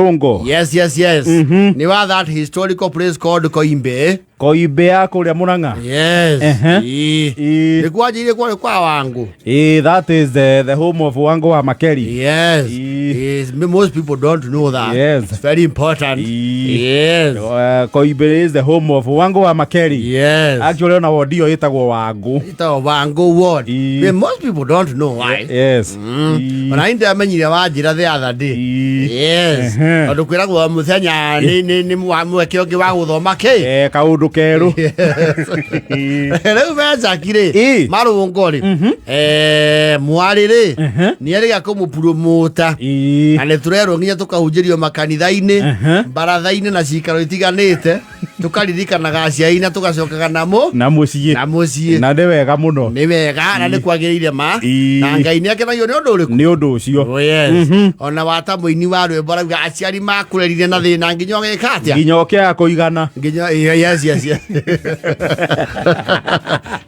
Rungo. Yes. Nĩ wa that historical place called Koimbe. Koimbe ya kũrĩa Murang'a. Yes. Ehe. Ĩĩ. Ĩĩ. Nĩ kwanjĩrĩire kwarĩ kwa Wangu. Ĩĩ, that is the home of Wangu wa Makeri. Yes. Ĩĩ. Yes. Most people don't know that. Yes. It's very important. Ĩĩ. Yes. Koimbe is the home of Wangu wa Makeri. Yes. Actually ona wodi ĩyo ĩtagwo Wangu. Ĩtagwo Wangu ward. Ĩĩ. But most people don't know why. Yes. Ĩĩ. Ona niĩ ndamenyire wanjĩra the other day. Ĩĩ. Yes. Ehe. Tondũ kwĩragwo mũthenya nĩ mweke ũngĩ wa gũthoma kĩ. Eh, kaũndũ kerũ. Rĩu Meshaki rĩ Ĩĩ. marũngo rĩ mwarĩ rĩ nĩ erĩga kũmũpurũmũta Ĩĩ. na nĩ tũrerwo nginya tũkahunjĩrio makanitha-inĩ Ehe. baratha-inĩ na cikaro itiganĩte tũkaririkanaga aciari na tũgacokaga namo Na mũciĩ. na mũciĩ. Na nĩ wega mũno. Nĩ wega na nĩ kwagĩrĩire ma. Ĩĩ. Na Ngai nĩ akenagio nĩ ũndũ ũrĩkũ? Nĩ ũndũ ũcio. Oh, yes. Ona wata mũini wa rwĩmbo arauga aciari makũrerire na thĩna nginya ũgĩka atĩa? Nginya ũkĩaga kũigana. Nginya yes.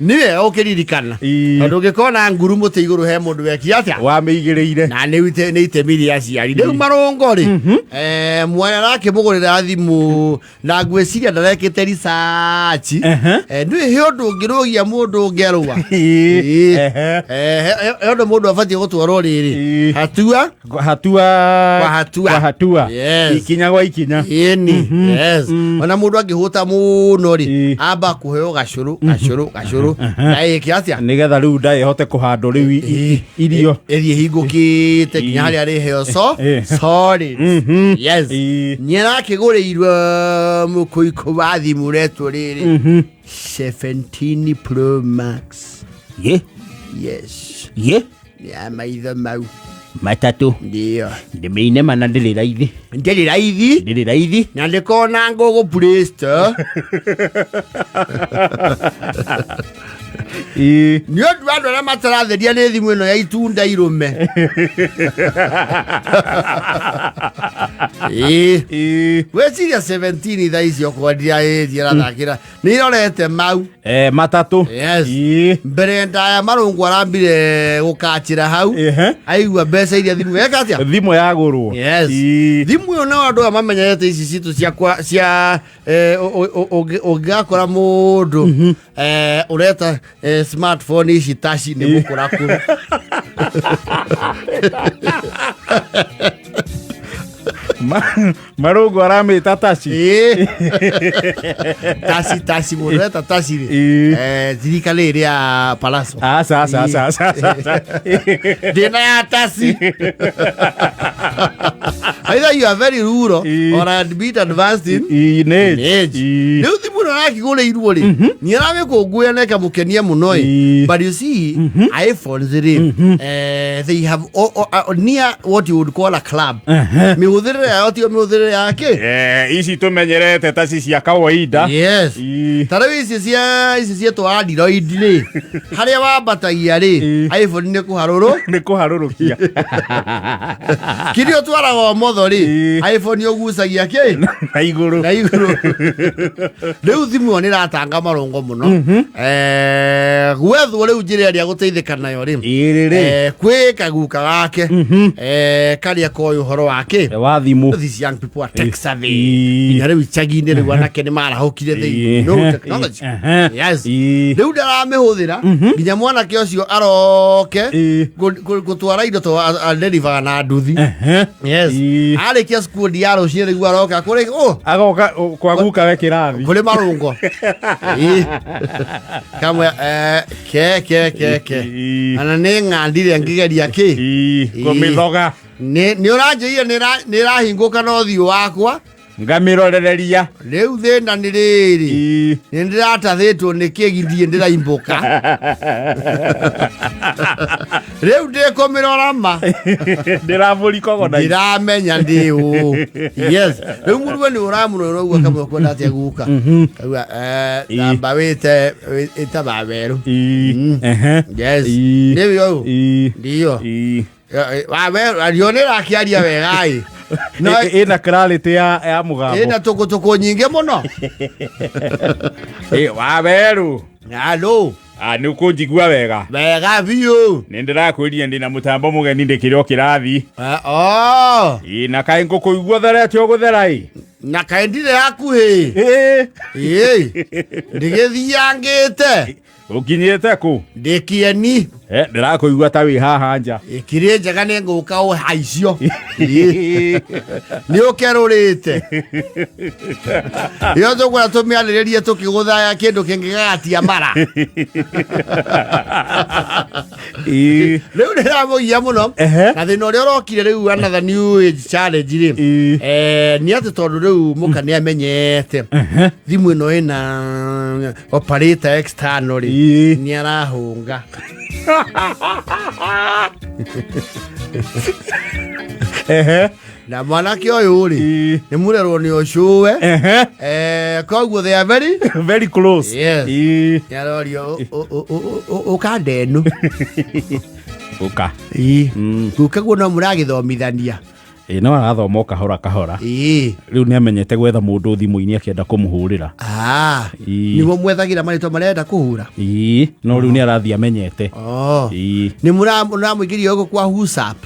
Nĩ wega ũkĩririkana. Ĩĩ. Tondũ ũngĩkona nguru mũtĩ igũrũ he mũndũ weki atĩa? Wamĩigĩrĩire. Na nĩ itemi rĩa aciari. Rĩu marũngo rĩ, mwana arakĩmũgũrĩra thimũ na ngwĩciria ndarekĩte research. Ehe. Ndũĩ he ũndũ ũngĩrũgia mũndũ ũngerũa. Ĩĩ. Ĩĩ. Ehe. He ũndũ mũndũ abatiĩ gũtwarwo rĩrĩ. Ĩĩ. Hatua Hatua kwa hatua. Kwa hatua. Yes. Ikinya gwa ikinya. Ĩni. Yes. Ona mũndũ angĩhũta mũno rĩ, Ĩĩ. amba kũheo gacũrũ, gacũrũ, gacũrũ. Na ĩke atĩa? Nĩgetha rĩu nda ĩhote kũhandwo rĩu irio. Ĩthiĩ hingũkĩte nginya harĩa arĩheo so Ĩĩ. solid. Yes. Ĩĩ. Nĩ arakĩgũrĩirwo mũkũikũ wa thimũ ũretwo rĩrĩ 17 Pro Max. Ye, Yes. ye, Ya maitho mau. matatũ. Ndio. Ndĩmĩine mana ndĩrĩ raithi. Ndĩrĩ raithi. Ndĩrĩ raithi. Na ndĩkona ngũgũ Play Store. Ĩĩ. Nĩ ũndũ wa andũ arĩa mataratheria nĩ thimũ ĩno ya itunda irũme. Ĩĩ. Ĩĩ. Weciria 17 thaa ici okorwo ndiraĩtie ĩrathakĩra nĩ irorete mau. Eh, matatũ. Yes. Ĩĩ. Mbere ndaya marũngũ arambire gũkachĩra hau. Ehe. Aigua mbeca iria thimũ eka atĩa? Thimũ yagũrwo. Yes. Ĩĩ. Thimũ ĩyo no andũ aya mamenyerete ici citũ cia kwa cia ũngĩgakora mũndũ ũreta smartphone ici taci nĩ mũkũrakũrũ. Marũngũ aramĩta taci. Ĩĩ. Taci taci mũndũ ũreta taci rĩ. Ĩĩ. Thirikari ĩrĩa ya Palaso. Aca aca aca aca aca. Ndĩna ya taci. Either you are very rural Ĩĩ. or a bit advanced in Ĩĩ, nĩ in age. Ĩĩ. Rĩu thimũ ĩno arakĩgũrĩirwo rĩ, nĩ aramĩkũngũĩra na ĩkamũkenia mũno ĩ. Ĩĩ. But you see, iPhones rĩ, they have near what you would call a club. Mĩhũthĩrĩre yayo tiyo mĩhũthĩrĩre ya kĩ? Ici tũmenyerete taci cia kawaida. Yes. Ĩĩ. Ta rĩu ici cia ici ciĩtwo Android rĩ, harĩa wambatagia rĩ, Ĩĩ. iPhone nĩ kũharũrũ. Nĩ kũharũrũkia. Kĩrĩa ũtwaraga ũmotho rĩ, Ĩĩ. iPhone ũgucagia kĩ? Na igũrũ. Na igũrũ. Rĩu thimũ ĩyo nĩ ĩratanga marũngo mũno. Gwethwo rĩu njĩra ĩrĩa gũteithĩka nayo rĩ. Ĩrĩ rĩ. Kwĩ kaguka gake karĩa koĩ ũhoro wa kĩ? Wa thimũ. These young people are tech savvy. Ĩĩ. Nginya rĩu icagi-inĩ rĩu anake nĩ marahũkire they know technology. Ehe. Yes. Ĩĩ. Rĩu ndaramĩhũthĩra nginya mwanake ũcio aroke Ĩĩ. gũtwara indo to aderivaga na nduthi. Ehe. Yes. Ĩĩ. Arĩkia cukuru ya rũcinĩ rĩu aroka kũrĩ oh, Agoka kwa guka we kĩrathi. kũrĩ marũngo. Ĩĩ. Kamwe ke ke ke ke. Ĩĩ. Ana nĩ ng'andire ngĩgeria kĩ. Ĩĩ. Kũmĩthoga. Nĩ ũranjĩire nĩ ĩrahingũka na ũthiũ wakwa. Ngamĩrorereria. Rĩu thĩna nĩ rĩrĩ. Ĩĩ. Nĩ ndĩratathĩtwo nĩ kĩgithiĩ ndĩraimbũka. Rĩu ndĩkũmĩrora ma. Ndĩramũrikogo na Ndiramenya ndĩ ũ. Yes. Rĩu mũrume nĩ ũramũrora ũguo akamwĩra kwenda atĩa guka. Kauga namba wĩte ĩta wawerũ. Ĩĩ. Ehe. Yes. Ĩĩ. Nĩwe ũyũ. Ĩĩ. Ndiyo. Ĩĩ. Wawerũ ario nĩ ĩrakĩaria wega ĩ. No Ĩna clarity ya mũgambo. ĩna tũkũtũkũ nyingĩ mũno. Ĩ, wawerũ. Halo. Ah, nĩ ũkũnjigua wega. Wega biũ. Nĩ ndĩrakwĩrire ndĩna mũtambo mũgeni ndĩkĩrĩ o kĩrathi. Eh, oh, Ĩ, na kaĩ ngũkũigua ũtherete ũgũthera ĩ. Na kaĩ ndirĩ hakuhĩ. Ĩ, Ĩ, ndĩgĩthiangĩte. Ũkinyĩte kũ? Ndĩ kĩeni. Eh, ndĩrakũigua ta wĩ haha nja. Ĩkĩrĩ njega nĩ ngũka ũhaicio. Nĩ ũkerũrĩte. Ĩyo tũkwenda tũmĩarĩrĩrie tũkĩgũthaya kĩndũ kĩngĩgagatia mara. Ĩ. Rĩu ndĩramũgia mũno. Ehe. Na thĩna ũrĩa ũrokire rĩu another new age challenge rĩ. Ĩ. Eh, nĩ atĩ tondũ rĩu mũka nĩ amenyete thimũ ĩno ĩna operator external rĩ Ĩ. nĩ arahũnga. Ehe. Na mwanake ũyũ rĩ Ĩ. nĩ mũrerwo nĩ ũcũwe. Ehe. Eh, koguo they are very Very close. Yes. Ĩ. nĩ arorio ũka ndenu. Ũka. Ĩ. Mm. Guka guo no mũragĩthomithania. Ĩ, no arathoma o kahora kahora. Ĩ. Rĩu nĩ amenyete gwetha mũndũ thimũ-inĩ akĩenda kũmũhũrĩra. Ah. Ĩ. Nĩguo mwethagĩra marĩtwa marenda kũhũra. Ĩ, no rĩu nĩ arathiĩ amenyete. Oh. Ĩ. Nĩ mũramũingĩria gũkũ kwa WhatsApp.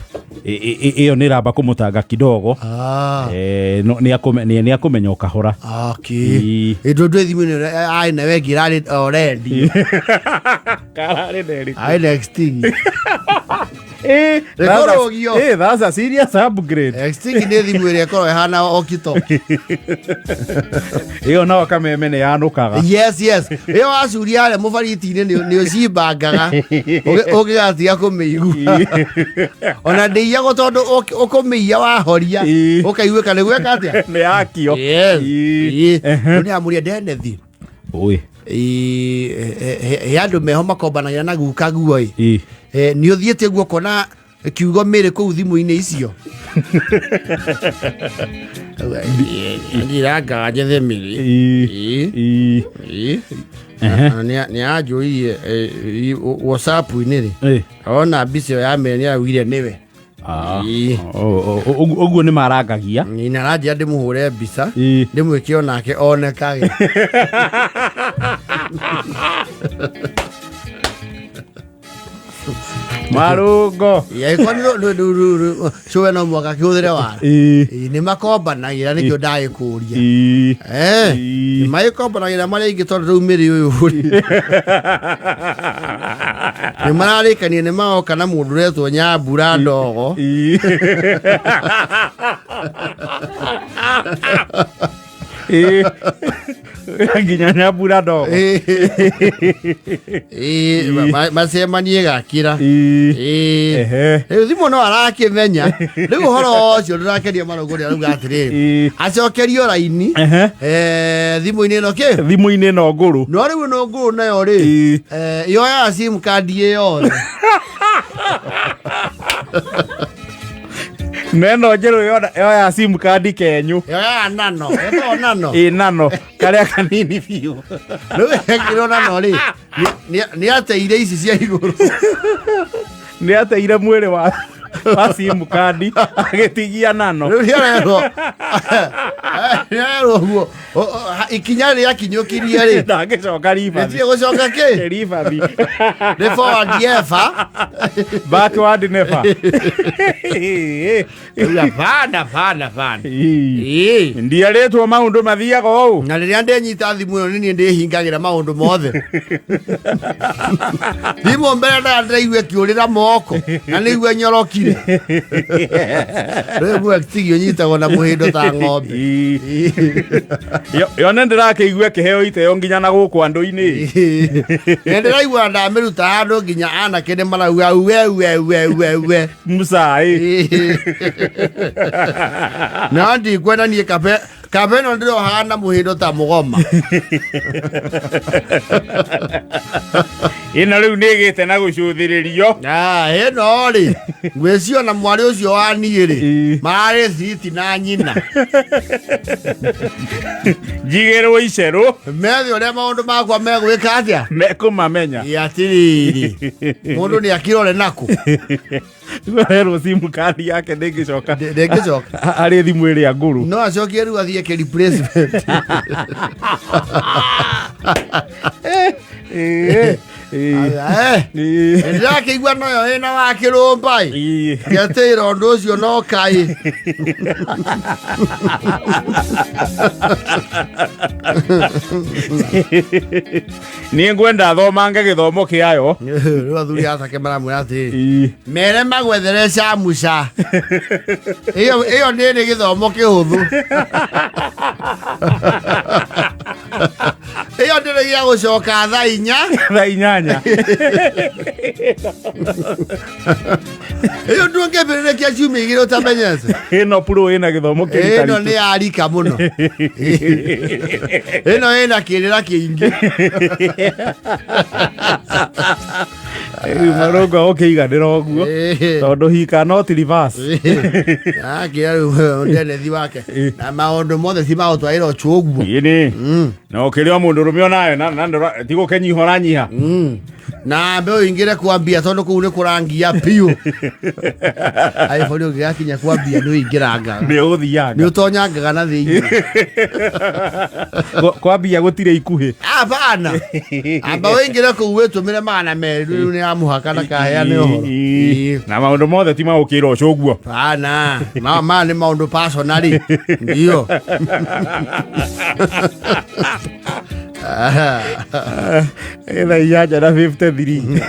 Ĩyo nĩ ĩramba kũmũtanga kidogo. Ah. Eh, no, nĩ akũmenya o kahora. Okay. Ĩ. Ĩ ndũ thimũ ĩno arĩ nayo ĩngĩ ĩrarĩ already. Kararĩ na ĩrĩkũ? Arĩ na extinct. Ĩ, Rĩkorogio. ĩ, that's a serious upgrade. Extinct nĩ thimũ ĩrĩa ĩkoragwo ĩhana okitoki. Ĩyo no kameme nĩ yanũkaga. Yes, yes. Ĩyo wacuria harĩa mũbariti-inĩ nĩ ũcimbangaga ũgĩgatiga kũmĩigua. Ona ndĩiyagwo tondũ ũkũmĩiya wahoria Ĩ. ũkaiguĩka nĩ gwĩka atĩa. Nĩ yakio. Yes. Ĩ. Ĩ. Ehe. Rĩu nĩ amũria Ndenethi. Ũĩ. He andũ meho makombanagia na guka guo ĩ. Ĩ. Eh, nĩ ũthiĩte guo ũkona kiugo mĩrĩ kũu thimũ-inĩ icio. Njirangaga njethe mĩrĩ. Ĩ. Ĩ. Ĩ. Ĩ. Ehe. Na nĩ anjũririe WhatsApp-inĩ rĩ Ĩ. ona mbica ĩyo ya mĩrĩ nĩ araugire nĩwe. Ah. Ĩ. Ũguo nĩ marangagia. Na aranjĩra ndĩmũhũre mbica Ĩ. ndĩmwĩke onake onekage. Marũngo. Angĩkorwo cũwe no mũhaka kĩhũthĩre wara. Ĩ. Ĩ, nĩ makombanagĩra nĩkĩo ndagĩkũria. Ĩ. Eh, Ĩ. magĩkombanagĩra marĩa aingĩ tondũ rĩu mĩrĩ ũyũ rĩ nĩ mararĩkania nĩ magoka na mũndũ ũretwo Nyambura Ndogo. Ĩ. Ĩ. Nginya Nyambura Ndogo. Ĩ, ĩ, macemanie gakĩra. Ĩ. Ĩ. Ehe. Rĩu thimũ no arakĩmenya rĩu ũhoro ũcio ndũrakeria marũngũ nĩ arauga atĩrĩrĩ Ĩ. acokerio raini Ehe. eh, thimũ-inĩ ĩno kĩ Thimũ-inĩ ĩno ngũrũ. no rĩu ĩno ngũrũ nayo rĩ Ĩ. eh, yoyaga sim card ĩ yothe. Na ĩno njerũ yoya sim card kenyu. Yoyaga nano ĩtagwo nano. Ĩ nano karĩa kanini biũ. Rĩu ĩkĩrwo nano rĩ nĩ ateire ici cia igũrũ. Nĩ ateire mwĩrĩ wa sim card agĩtigia nano. Rĩu nĩarerwo nĩarerwo ũguo ikinya rĩakinyũkirie rĩ Ndangĩcoka ribathi. rĩtirĩ gũcoka kĩ Ribathi. nĩ forward ever. Backward never. Rĩu bana bana bana. Ĩ. Ĩ. Ndiarĩtwo maũndũ mathiaga ũũ. Na rĩrĩa ndenyita thimũ ĩno nĩ niĩ ndĩhingagĩra maũndũ mothe. Thimũ mbere ndaya ndĩraigua ĩkĩũrĩra moko na nĩigua nyorokire. Rĩu mwektigio nyitagwo na mũhĩndo ta ng'ombe. Ĩ. Yone ndĩrakĩigua kĩheo iteo nginya na gũkũ andũ-inĩ. Nĩ ndĩraigua ndamĩruta handũ nginya anake nĩ marauga we we we we we. Musa ĩ. No ndikwenda niĩ kabe kabe ĩno ndĩrohaga na mũhĩndo ta mũgoma. Ĩno rĩu nĩ ĩgĩte na gũcũthĩrĩrio. Ah, ĩno rĩ ngwĩcio na mwarĩ ũcio wa niĩ rĩ Ĩ. mararĩ citi na nyina Njigĩrwo icerũ methe ũrĩa maũndũ makwa megwĩka atĩa. Mekũmamenya. Ĩ, atĩrĩrĩ mũndũ nĩ akĩrore nakũ. Rerwo sim card yake ndĩngĩcoka. Ndĩngĩcoka. Arĩ thimũ ĩrĩa ngũrũ. No acokie rĩu athiĩ eke replacement. Ĩ. Ndĩrakĩigua noyo ĩna wa kĩrũmba ĩ. Ngetĩĩra ũndũ ũcio no kaĩ. Niĩ ngwenda thomange gĩthomo kĩayo. Rĩu athuri atake maramwĩra atĩrĩrĩ, mere magwethere camuca ĩyo ĩyo nĩ ĩrĩ gĩthomo kĩhũthũ, ĩyo ndĩrĩ gĩa gũcoka thaa 4. Thaa 8. Ĩyo ndũngĩambĩrĩrĩkia ciumia 2 ũtamenyete. Ĩno puro ĩna gĩthomo Ĩno kĩritaritũ. nĩ ya rika mũno, ĩno ĩna kĩrĩra kĩingĩ. Rĩu marũngo ũkĩiganĩra ũguo tondũ he cannot reverse. Akĩra rĩu ndenethi wake na maũndũ mothe ti magũtwarĩra ũcu ũguo. Ĩni na ũkĩrĩ o mũndũ rũme onawe na ti gũkĩnyiha ũranyiha. Na mbe ũingĩre kwambia tondũ kũu nĩ kũrangia biũ aibori, ũngĩgakinya kwambia nĩ ũingĩrangaga. Nĩ ũgũthianga. Nĩ ũtonyangaga na thĩinĩ. Kwambia gũtirĩ ikuhĩ. Hapana, amba ũingĩre kũu wĩtũmĩre 200, rĩu nĩ ya mũhaka na kaheane ũhoro. Ĩĩ. Na maũndũ mothe ti magũkĩra ũcio ũguo. Hapana, maya nĩ maũndũ personally ndio. Thaa 8 na 53.